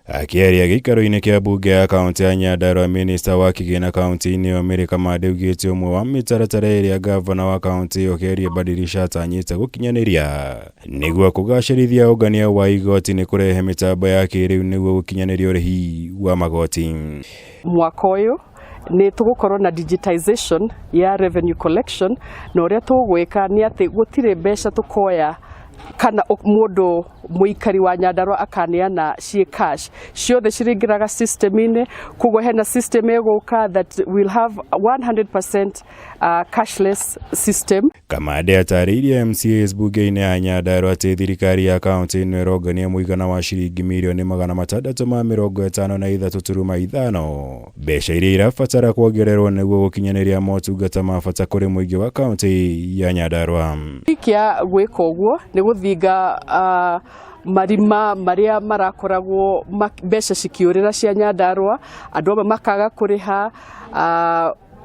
Akĩaria gĩikaro-inĩ kĩa mbunge ya kaunti ya Nyandarua, minista wa kĩgĩna kaunti-inĩ ĩyo Mary Kamande augĩte ũmwe wa mĩtaratara ĩrĩa ngavana wa kaunti ĩyo Kheria Badilisha atanyĩte gũkinyanĩria nĩguo kũgacĩrithia ũngania wa igoti nĩ kũrehe mĩtambo ya kĩrĩu nĩguo gũkinyanĩria ũrĩhi wa magoti. Mwaka ũyũ nĩ tũgũkorwo na digitization ya revenue collection, na ũrĩa tũgwĩka nĩ atĩ gũtirĩ mbeca tũkoya kana mũndũ mũikari wa Nyandarua akaneana ciĩ cash, ciothe ciringĩraga system-inĩ. Koguo hena system ĩgũka that will have 100% cashless system. Kamande atarĩirie MCAs bunge-inĩ ya Nyandarua atĩ thirikari ya kaunti ĩno ĩrongania mũigana wa ciringi 653.5 mirioni mbeca iria irabatara kuongererwo nĩguo gũkinyanĩria motungata ma bata kũrĩ mũingĩ wa kaunti ya Nyandarua. Kĩa gwĩka ũguo nĩ gũthinga marima marĩa marakoragwo mbeca cikĩũrĩra cia Nyandarua, andũ amwe makaga kũrĩha,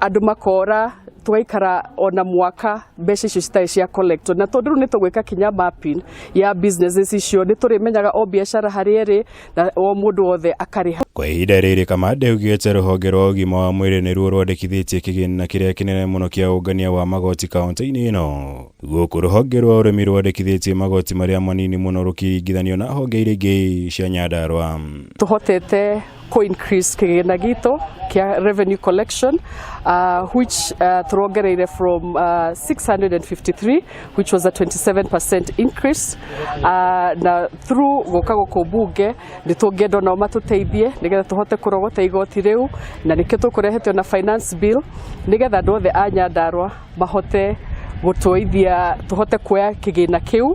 andũ makora, tũgaikara ona mwaka mbeca icio citarĩ cia collect. Na tondũ rĩu nĩ tũgwĩka kinya mapping ya businesses icio, nĩ tũrĩmenyaga o biacara harĩa ĩrĩ na o mũndũ wothe akarĩha. Kwa ihinda rĩrĩ, Kamande augĩte rũhonge rwa ũgima wa mwĩrĩ nĩruo rwandĩkithĩtie kĩgĩna kĩrĩa kĩnene mũno kĩa ũngania wa magoti kaunti-inĩ ĩno, gũkũ rũhonge rwa ũrĩmi rwandĩkithĩtie magoti marĩa manini mũno rũkĩringithanio na honge iria ingĩ cia Nyandarua. Tũhotete kũ increase kĩgĩna gitũ kĩa revenue collection, which tũrongereire from 653, which was a 27% increase. Na through gũka gũkũ bunge nĩ tũngĩenda onao matũteithie nĩgetha tũhote kũrogota igoti rĩu, na nĩkĩo tũkũrehete ona finance bill nĩgetha andũ othe a Nyandarua mahote gũtũithia tũhote kuoya kĩgĩna kĩu.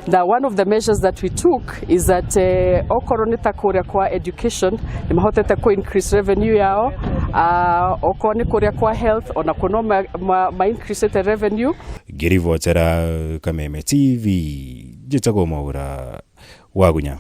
Na one of the measures that we took is that okorwo nĩ ta kũrĩa kwa education, nĩ mahotete ku increase revenue yao. Okorwo nĩ kũrĩa kwa health, ona kuo no ma increase revenue. Ngĩribotera Kameme TV, njĩtagwo Mwaura Wagunya.